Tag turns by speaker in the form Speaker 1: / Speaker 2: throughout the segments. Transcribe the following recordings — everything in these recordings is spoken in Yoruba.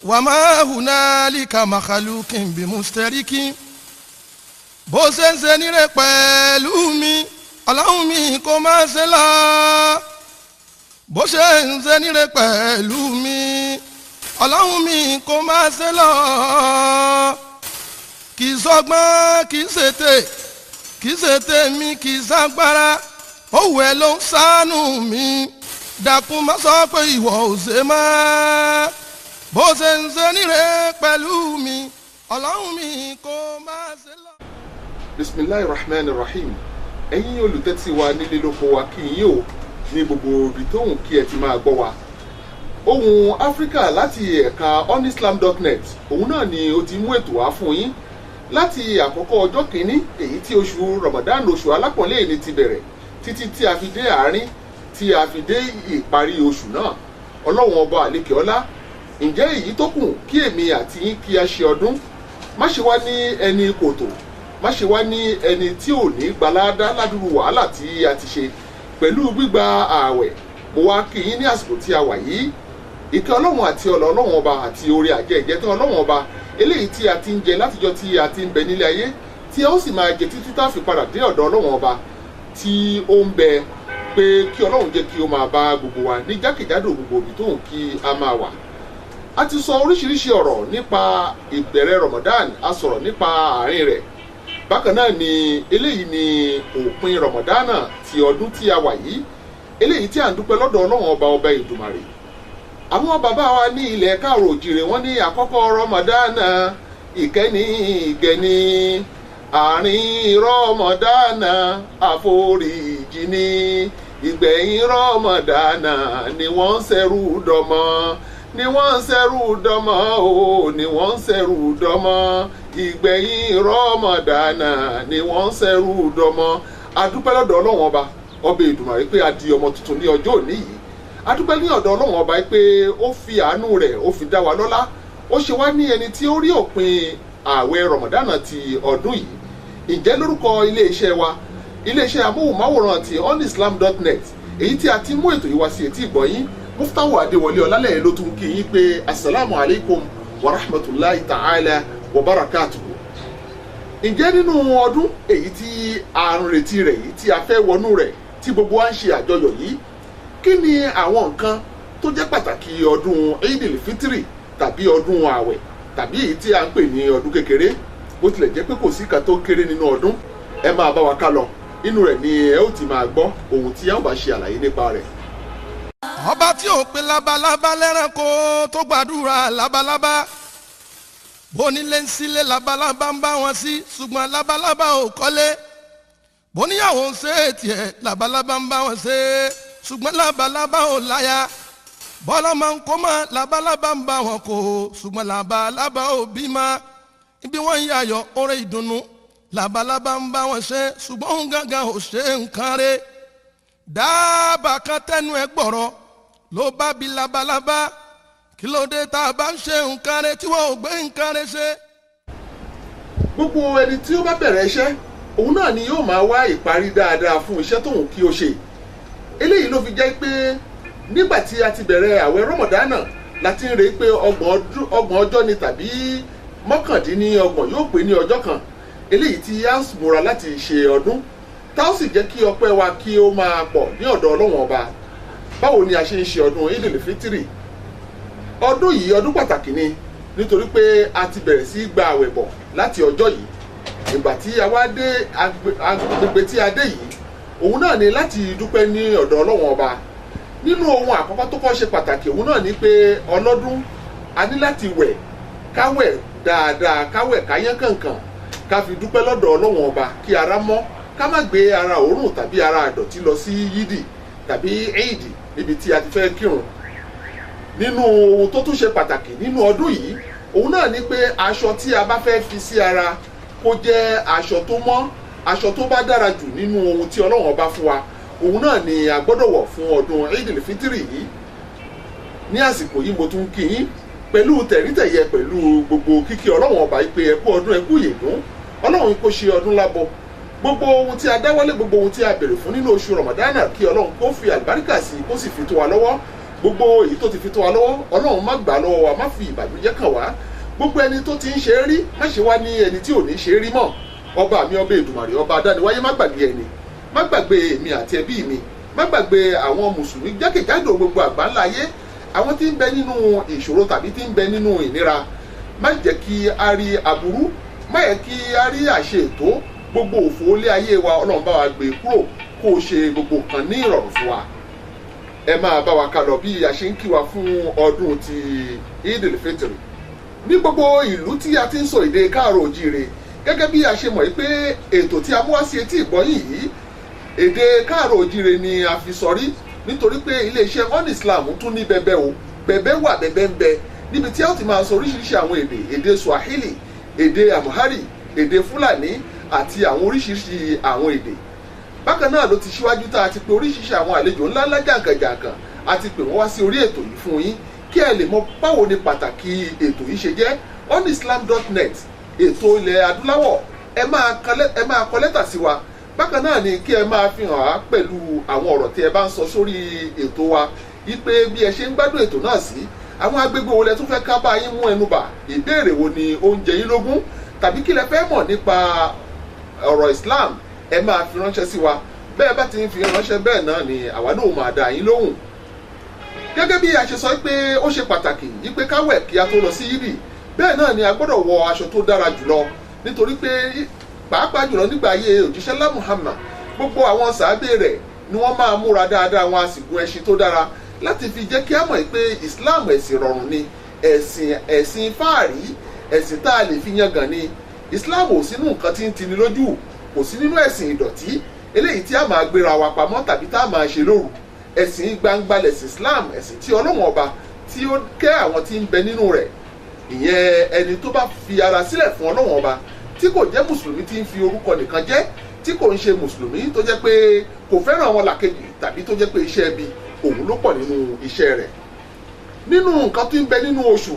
Speaker 1: Wàmà hunalika makhlukin bí mustarikin. Bó ṣe ń ṣe níre pẹ̀lú mi, ọlọ́run mi kò má ṣe lọ. Bó ṣe ń ṣe níre pẹ̀lú mi, ọlọ́run mi kò má ṣe lọ. Kì í sọgbọ́n, kì í ṣètè, kì í ṣètè mi, kì í ṣàgbára. Òwú ẹ ló ń ṣàánú mi, dákun má sọ pé ìwọ ò ṣe mọ́. Bó ṣe ń ṣe níre pẹ̀lú mi, ọlọ́run mi kò má ṣe lọ.
Speaker 2: Bisimilahi rahman rahim. Ẹ̀yin olùtẹ́tí wa nílé lóko wa, kí yín o ní gbogbo ibi tóhùn kí ẹ ti máa gbọ́ wa. Ohùn Áfíríkà láti ẹ̀ka onislam.net, òun náà ni ó ti mú ètò wá fún yín láti àkọ́kọ́ ọjọ́ kìíní èyí tí oṣù Ramadan, oṣù alápọ̀nlé ní ti bẹ̀rẹ̀ títí tí a fi dé àárín, tí a fi dé ìparí oṣù náà. Ọlọ́run ọba àlekè ọlá, ǹjẹ́ èyí tó kù kí èmi àti yín kí a ṣe ọdún, má ṣe wá ní ẹni kòtò, má ṣe wá ní ẹni tí ò ní gbalada ládùúrú wàhálà tí a ti ṣe pẹ̀lú gbígba ààwẹ̀. Mo wá kí yín ní àsìkò tí a wà yìí. Ìkẹ́ ọlọ́run àti ọlọ́ ọlọ́run ọba àti oore àjẹjẹtán ọlọ́run ọba eléyìí tí a ti ń jẹ látijọ́ tí a ti ń bẹ nílé ayé, tí a ó sì máa jẹ títí tá a fi padà dé ọ̀dọ̀ ọlọ́run ọba tí ó ń bẹ, pé kí ọlọ́run jẹ́ kí ó máa bá gbogbo wa ní jákèjádò gbogbo ibi tóun kí a máa wà. A ti sọ oríṣiríṣi ọ̀rọ̀ nípa ìbẹ̀rẹ̀ Ramadan, a sọ̀rọ̀ nípa àárín rẹ̀. Bákan náà ni eléyìí ni òpin Ramadan ti ọdún tí a wà yìí, eléyìí tí à ń dúpẹ́ lọ́dọ̀ ọlọ́run ọba, ọba Èdùmàrè. Àwọn bàbá wa ní ilẹ̀ káàró òjìrè, wọ́n ní àkọ́kọ́ Ramadan ìkẹ́ni ìgẹ̀ni, àárín Ramadan àforíjì ni, ìgbẹ̀yìn Ramadan ni wọ́n ń ṣẹrú dọmọ, ni wọ́n ń ṣẹrú dọmọ o, ni wọ́n ń ṣẹrú dọmọ. Ìgbẹ̀yìn Ramadan ni wọ́n ń ṣẹrú dọmọ. A dúpẹ́ lọ́dọ̀ ọlọ́run ọba, ọba Èdùmàrè, pé a di ọmọ tuntun ní ọjọ́ òní yìí. A dúpẹ́ ní ọ̀dọ̀ ọlọ́run ọba pé ó fi àánú rẹ̀, ó fi dá wa lọ́lá, ó ṣe wá ní ẹni tí ó rí òpin ààwẹ̀ Ramadan ti ọdún yìí. Ǹjẹ́ lórúkọ iléeṣẹ́ wa, iléeṣẹ́ amóhùnmáwòrán ti onislam.net, èyí tí a ti mú ètò yìí wá sí etí ìgbọ̀nyín, Muftahu Adéwọlé Ọlálẹ́yẹ ló tún kí yín pé asalaamu alaykum wa rahmatulahi ta'ala wa barakatuhu. Ǹjẹ́ nínú ọdún èyí tí a ń retí rẹ̀ yìí, tí a fẹ́ wọnú rẹ̀, tí gbogbo wa ń ṣe àjọyọ̀ yìí, kí ni àwọn nǹkan tó jẹ́ pàtàkì ọdún Eidil Fitri tàbí ọdún ààwẹ̀ tàbí èyí tí a ń pè ní ọdún kékeré? Bó tilẹ̀ jẹ́ pé kò sí kan tó kéré nínú ọdún, ẹ máa bá wa ká lọ, inú rẹ̀ ni ẹ ó ti máa gbọ́ ohun tí a ó bá ṣe àlàyé nípa rẹ̀.
Speaker 1: Ọba tí ò pe labalábá lẹ́ranko tó gbàdúrà labalábá, bónílé ń sílé labalábá ń bá wọn sí, ṣùgbọ́n labalábá ò kọ́lé. Bóníyàwó ń ṣe é tiẹ̀, labalábá ń bá wọn ṣe é, ṣùgbọ́n labalábá ò láya. Bọ́lá máa ń kó mọ́, labalábá ń bá wọn kó, ṣùgbọ́n labalábá ò bímọ. Ibi wọ́n ń yayọ̀ oore ìdùnnú, labalábá ń bá wọn ṣe, ṣùgbọ́n òun gángan ò ṣe nǹkan rẹ̀. Dábàá kan tẹnu ẹ gbọ̀rọ̀ ló bá bi labalábá, kí ló dé tá a bá ń ṣe nǹkan rẹ̀ tí wọ́n ò gbé nǹkan rẹ̀ ṣe?
Speaker 2: Gbogbo ẹni tí ó bá bẹ̀rẹ̀ iṣẹ́, òun náà ni yóò máa wá ìparí dáadáa fún iṣẹ́ tóun kí ó ṣe. Eléyìí ló fi jẹ́ pé nígbà tí a ti bẹ̀rẹ̀ àwẹ̀ Rọ́mọ̀dánà la ti ń retí pé 30 ọjọ́ ni tàbí 29 yóò pé ní ọjọ́ kan, eléyìí tí a múra láti ṣe ọdún, tá ó sì jẹ́ kí ọpẹ́ wa kí ó máa pọ̀ ní ọ̀dọ̀ ọlọ́run ọba. Báwo ni a ṣe ń ṣe ọdún Eidil Fitri? Ọdún yìí, ọdún pàtàkì ni, nítorí pé a ti bẹ̀rẹ̀ sí gba àwẹ̀ bọ̀ láti ọjọ́ yìí. Ìgbà tí a wá dé agbègbè tí a dé yìí, òun náà ni láti dúpẹ́ ní ọ̀dọ̀ ọlọ́run ọba. Nínú ohun àkọ́kọ́ tó kọ́ ṣe pàtàkì, òun náà ni pé ọlọ́dún a ní láti wẹ̀, káwẹ̀ dáadáa, káwẹ̀ káyán kànkàn, ká fi dúpẹ́ lọ́dọ̀ ọlọ́run ọba, kí ara mọ́, ká má gbé ara òórùn tàbí ara àdọ̀tí lọ sí yídì tàbí éèdì níbi tí a ti fẹ́ kírun. Nínú ohun tó tún ṣe pàtàkì nínú ọdún yìí, òun náà ni pé aṣọ tí a bá fẹ́ fi sí ara kó jẹ́ aṣọ tó mọ́, aṣọ tó bá dára jù nínú ohun tí ọlọ́run ọba fún wa, òun náà ni a gbọ́dọ̀ wọ̀ fún ọdún Eidil Fitri yìí. Ní àsìkò yìí, mo tún kí yín pẹ̀lú tẹ̀rítẹ̀yẹ, pẹ̀lú gbogbo kíkí ọlọ́run ọba yìí pé ẹ kú ọdún, ẹ kú ìyèdún, ọlọ́run kó ṣe ọdún lábọ̀. Gbogbo ohun tí a dáwọ́lé, gbogbo ohun tí a béèrè fún nínú oṣù Ramadana, kí ọlọ́run kó fi àlùbáríkà sí, kó sì fi tó wa lọ́wọ́. Gbogbo èyí tó ti fi tó wa lọ́wọ́, Ọlọ́run má gbà lọ́wọ́ wa, má fi ìbànújẹ́ kàn wá. Gbogbo ẹni tó ti ń ṣe é rí, má ṣe wá ní ẹni tí ò ní ṣe é rí mọ́. Ọba mi, ọba Èdùmàrè, ọba adániwáyé, má gbàgbé ẹni, má gbàgbé èmi àti ẹbí mi, má gbàgbé àwọn mùsùlùmí jákèjádò gbogbo àgbáńlá ayé, àwọn tí ń bẹ nínú ìṣòro tàbí tí ń bẹ nínú ìnira. Má jẹ́ kí a rí aburú, má yẹ kí a rí àṣe ètò. Gbogbo òfò ilé ayé wa, Ọlọ́run bá wa gbé kúrò, kó o ṣe gbogbo nǹkan ní ìrọ̀rùn fún wa. Ẹ máa bá wa kálọ bí a ṣe ń kí wa fún ọdún ti Eid al-Fitr ní gbogbo ìlú tí a ti ń sọ èdè káàrọ̀ òjíire. Gẹ́gẹ́ bí a ṣe mọ̀ pé ètò tí a mú wá sí etí ìgbọ́yìn yìí, èdè káàrọ̀ òjíire ni a fi sọrí, nítorí pé iléeṣẹ́ On Islam tún ní bẹbẹ o, bẹbẹ wà, bẹbẹ ń bẹ níbi tí a ó ti máa sọ oríṣiríṣi àwọn èdè, èdè Swahili, èdè Amhari, èdè Fúlàní àti àwọn oríṣiríṣi àwọn èdè. Bákan náà ló ti ṣíwájú tá a ti pe oríṣiríṣi àwọn àlejò ńláńlá jàǹkànjàǹkàn, a ti pè wọ́n wá sí orí ètò yìí fún yín kí ẹ lè mọ báwo ni pàtàkì ètò yìí ṣe jẹ́. Onislam.net, ètò ilẹ̀ adúláwọ̀, ẹ máa kọ lẹ́tà sí wa. Bákan náà ni kí ẹ máa fi hàn á pẹ̀lú àwọn ọ̀rọ̀ tí ẹ bá ń sọ sórí ètò wa, wípé bí ẹ ṣe ń gbádùn ètò náà sí, àwọn agbègbè wo lẹ tún fẹ́ ká bá yín mú ẹnu bà, ìbéèrè wo ni ó ń jẹ yín lógún, tàbí kí lẹ fẹ́ mọ̀ nípa ọ̀rọ̀ Islam, ẹ máa fi ránṣẹ́ sí wa. Bẹ́ẹ̀ bá ti ń fi ránṣẹ́, bẹ́ẹ̀ náà ni àwa náà máa dá yín lóhùn. Gẹ́gẹ́ bí a ṣe sọ pé ó ṣe pàtàkì yí pé ká wẹ̀ kí a tó lọ sí yídì, bẹ́ẹ̀ náà ni a gbọ́dọ̀ wọ aṣọ tó dára jùlọ, nítorí pé pàápàá jùlọ nígbà ayé òjíṣẹ́ ńlá Muhammad, gbogbo àwọn sàábé rẹ̀ ni wọ́n máa múra dáadáa, wọn a sì gun ẹṣin tó dára láti fi jẹ́ kí a mọ̀ pé Islam ẹ̀sìn rọrùn ni, ẹ̀sìn fáàrí, ẹ̀sìn tá a lè fi yangàn ni. Islam ò sínú nǹkan tí ń tini lójú, kò sí nínú ẹ̀sìn ìdọ̀tí eléyìí tí a máa gbéra wa pamọ́ tàbí tá a máa ṣe lóru. Ẹ̀sìn gbangba lẹ̀sìn Islam, ẹ̀sìn tí Ọlọ́run ọba tí ó kẹ́ àwọn tí ń bẹ nínú rẹ̀, ìyẹn ẹni tó bá fi ara sílẹ̀ fún Ọlọ́run ọba, tí kò jẹ́ mùsùlùmí tí ń fi orúkọ nìkan jẹ́, tí kò ń ṣe mùsùlùmí tó jẹ́ pé kò fẹ́ràn àwọn làkejì, tàbí tó jẹ́ pé iṣẹ́ ibi òun ló pọ̀ nínú iṣẹ́ rẹ̀. Nínú nǹkan tó ń bẹ nínú oṣù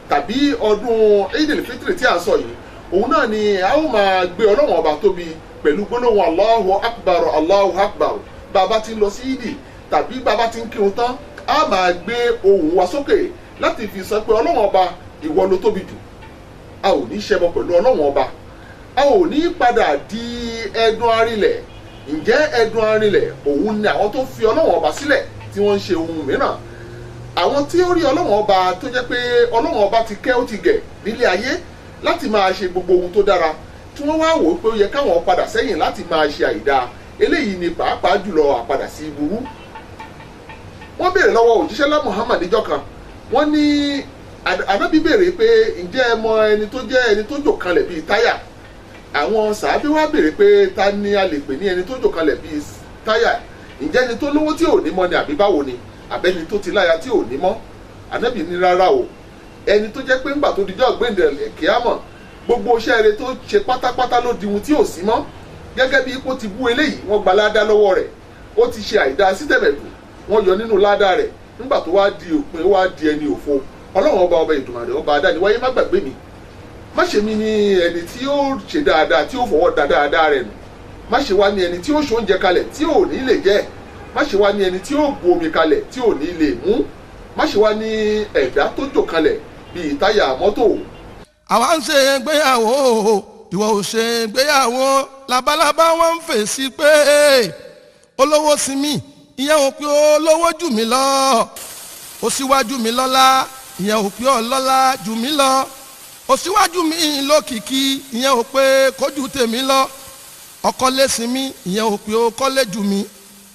Speaker 2: tàbí ọdún Eid al-Fitr tí a ń sọ yìí, òun náà ni a ó máa gbé Ọlọ́run ọba tóbi pẹ̀lú gbólóhùn Allahu Akbar, Allahu Akbar. Bàbá ti ń lọ sí ìdì tàbí bàbá ti ń kírun tán, a máa gbé ohùn wa sókè láti fi sọ pé Ọlọ́run ọba ìwọ ló tóbi jù. A ò ní ṣẹbọ pẹ̀lú Ọlọ́run ọba, a ò ní padà di ẹdun arinlẹ̀. Ǹjẹ́ ẹdun arinlẹ̀ òun ni àwọn tó fi Ọlọ́run ọba sílẹ̀ tí wọ́n ń ṣe ohun mìíràn, àwọn tí ó rí Ọlọ́run ọba tó jẹ́ pé Ọlọ́run ọba ti kẹ́ ó ti gẹ̀ nílé ayé láti máa ṣe gbogbo ohun tó dára, tí wọ́n wá wò ó pé ó yẹ káwọn padà sẹ́yìn láti máa ṣe àìdáa. Eléyìí ni pàápàá jùlọ àpadà sí burú. Wọ́n béèrè lọ́wọ́ òjíṣẹ́ lá Muhammad níjọ́ kan, wọ́n ní Ànábì béèrè pé ǹjẹ́ ẹ mọ ẹni tó jẹ́ ẹni tó jò kanlẹ̀ bíi táyà? Àwọn sàábí wá béèrè pé ta ni a lè pè ní ẹni tó jò kanlẹ̀ bíi táyà? Ǹjẹ́ ẹni tó lówó tí ò ní mọ́ ni àbí báwo ni? Àbẹ́ni tó ti láya tí ò ní mọ́? Ànábì ní rárá o, ẹni tó jẹ́ pé ńgbà tó dijọ́ gbẹ̀ǹdẹ̀ kíámọ̀, gbogbo iṣẹ́ rere tó ṣe pátápátá ló di ohun tí ò sí mọ́. Gẹ́gẹ́ bí ipò ti bú eléyìí, wọ́n gba ládá lọ́wọ́ rẹ̀, ó ti ṣe àìdá sítẹ̀mẹ̀dù, wọ́n yọ nínú ládá rẹ̀, nígbà tó wá di òpin ó wá di ẹni òfo. Ọlọ́run ọba ọba Èdùmàrè ọba adániwáyé má gbàgbé mi, má ṣe mí ní ẹni tí ó ṣe dáadáa tí ó fọwọ́ da dáadáa rẹ̀ nù, má ṣe wá ní ẹni tí ó ṣoúnjẹ kalẹ̀ tí ò ní lè jẹ, má ṣe wá ní ẹni tí ó bu omi kalẹ̀ tí ò ní lè mú, má ṣe wá ní ẹ̀dá tó jò kalẹ̀ bíi táyà mọ́tò.
Speaker 1: Àwa ń ṣe ìgbéyàwó, ìwọ ò ṣe ìgbéyàwó, labalábá wọn ń fèsì pé olówó sinmi, ìyẹn ò pé olówó jù mí lọ, ó síwájú mi lọ́lá, ìyẹn ò pé ọlọ́lá jù mí lọ, ó síwájú mi lókìkí, ìyẹn ò pé kójú tèmi lọ, ọkọ́lé sinmi, ìyẹn ò pé ó kọ́lé jù mí,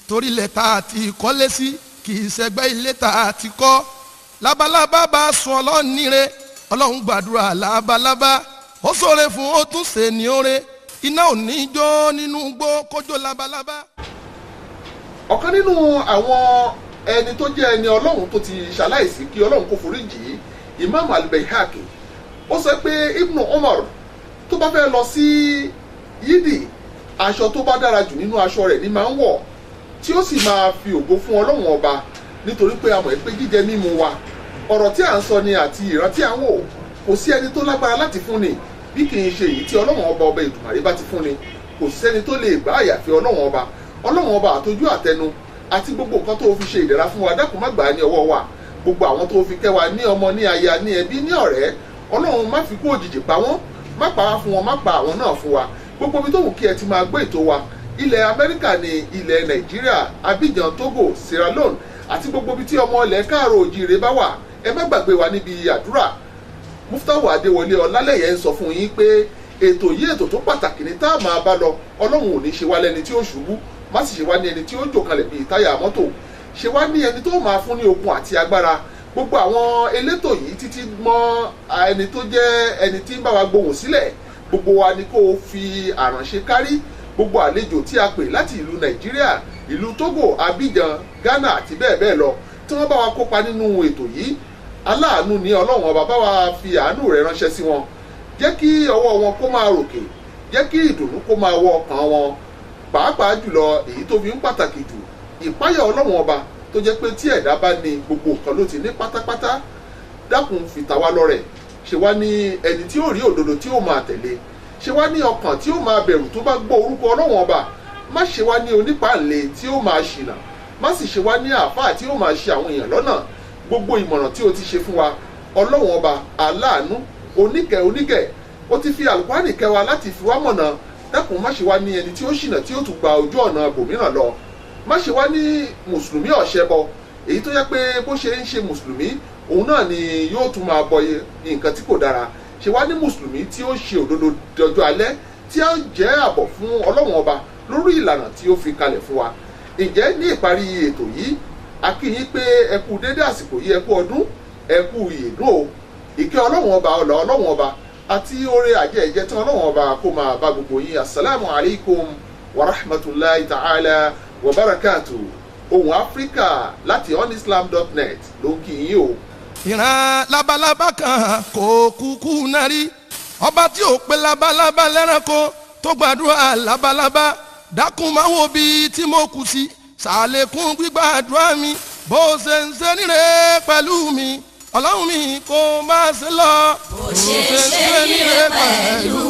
Speaker 1: torí ilẹ̀ tá a ti kọ́lé sí kì í ṣẹgbẹ́ ilé tá a ti kọ́. Labalábá bá sun Ọlọ́run níre, Ọlọ́run gbàdúrà labalábá, ó ṣoore fún ó tún ṣe ní oore, iná ò ní jó nínú igbó kójó labalábá.
Speaker 2: Ọ̀kan nínú àwọn ẹni tó jẹ́ ẹni Ọlọ́run tó ti ṣaláìsí kí Ọlọ́run kó foríjì, Imam Al-Bayhaqi, ó sọ pé Ibn Umar tó bá fẹ́ lọ sí yídì, aṣọ tó bá dára jù nínú aṣọ rẹ̀ ni máa ń wọ̀, tí ó sì máa fi ògo fún Ọlọ́run ọba, nítorí pé a mọ̀ pé jíjẹ mímu wa, ọ̀rọ̀ tí à ń sọ ni àti ìran tí à ń wò, kò sí ẹni tó lágbára láti fún ni bí kì í ṣe èyí tí Ọlọ́run ọba ọba Èdùmàrè bá ti fún ni. Kò sẹ́ni tó lè gbá àyàfi Ọlọ́run ọba. Ọlọ́run ọba àtojú àtẹnu Àti gbogbo nǹkan tó fi ṣe ìdẹ̀ra fún wa, dákun má gbà á ní ọwọ́ wa. Gbogbo àwọn tó fi kẹ́ wa ní ọmọ, ní aya, ní ẹbí, ní ọ̀rẹ́, Ọlọ́run má fi kú òjijì pa wọ́n, má pa wá fún wọn, má pa àwọn náà fún wa. Gbogbo ibi tó wù kí ẹ ti máa gbé ètò wa, ilẹ̀ Amẹ́ríkà ní ilẹ̀ Nàìjíríà, Abidjan, Togo, Sierra Leone àti gbogbo ibi tí ọmọ ilẹ̀ káàró òjìrè bá wà, ẹ má gbàgbé wa níbi àdúrà. Muftahu Adéwọlé Ọlálẹ́yẹ ń sọ fún yín pé ètò yìí, ètò tó pàtàkì ní tá a máa bá lọ. Ọlọ́run ò ní ṣe wá lẹ́ni tí ó ṣubú, má sì ṣe wá ní ẹni tí ó jò kalẹ̀ bíi táyà mọ́tò. Ṣe wá ní ẹni tó máa fún ní okun àti agbára. Gbogbo àwọn elétò yìí, títí mọ́ ẹni tó jẹ́ ẹni tí ń bá wa gbohùn sílẹ̀, gbogbo wa ni kó o fi àránṣe kárí. Gbogbo àlejò tí a pè láti ìlú Nàìjíríà, ìlú Togo, Abidjan, Ghana àti bẹ́ẹ̀ bẹ́ẹ̀ lọ tí wọ́n bá wa kópa nínú ètò yìí, aláàánú ni Ọlọ́run Ọba, bá wa fi àánú rẹ̀ ránṣẹ́ sí wọn. Jẹ́ kí ọwọ́ wọn kó máa ròkè, jẹ́ kí ìdùnnú kó máa wọ ọkàn wọn, pàápàá jùlọ èyí tó fi ń pàtàkì jù, ìpáyà Ọlọ́run Ọba tó jẹ́ pé tí ẹ̀dá bá ní, gbogbo nǹkan ló ti ní pátápátá. Dákun, fi ta wá lọ́rẹ, ṣe wá ní ẹni tí ó rí òdodo tí ó máa tẹ̀lé, ṣe wá ní ọkàn tí ó máa bẹ̀rù tó bá gbọ́ orúkọ Ọlọ́run Ọba. Má ṣe wá ní onípàlẹ tí ó máa ṣìnà, má sì ṣe wá ní àáfàá tí ó máa ṣe àwọn èèyàn lọ́nà. Gbogbo ìmọ̀ràn tí o ti ṣe fún wa, Ọlọ́run Ọba aláàánú, oníkẹ́ onígẹ̀, ó ti fi àlùkùránì kẹ́ wa láti fi wá mọ̀nà. Dákun, má ṣe wá ní ẹni tí ó ṣìnà tí ó tún gba ojú ọ̀nà bòmíràn lọ. Má ṣe wá ní mùsùlùmí ọ̀ṣẹbọ, èyí tó yẹ pé bó ṣe ń ṣe mùsùlùmí, òun náà ni yóò tún máa bọ nǹkan tí kò dára. Ṣe wá ní mùsùlùmí tí ó ṣe òdodo dọjọ́ alẹ́, tí ó jẹ́ àbọ̀ fún Ọlọ́run Ọba lórí ìlànà tí ó fi kalẹ̀ fún wa. Ǹjẹ́ ní ìparí ètò yìí, a kí yín pé ẹ kú dédé àsìkò yìí, ẹ kú ọdún, ẹ kú ìyèdún o. Ìkẹ́ Ọlọ́run Ọba, ọlà Ọlọ́run Ọba àti oore àjẹ́ ìjẹtán Ọlọ́run Ọba kó máa bá gbogbo yín. Asalaamu alaykum wa rahmatulahi ta'ala wa barakatu. Ohùn Áfíríkà láti onislam.net ló ń kí yín o.
Speaker 1: Ìran labalábá kan kò kúkú náà rí. Ọba tí ò pé labalábá lẹ́ranko tó gbàdúrà labalábá, dákun máa wo bí tí mo kù sí, ṣàlékún gbígbàdúrà mi. Bó ṣe ń ṣe níre pẹ̀lú mi, Ọlọ́run mi, kó máa ṣe lọ.
Speaker 3: Bó ṣe ń ṣe níre pẹ̀lú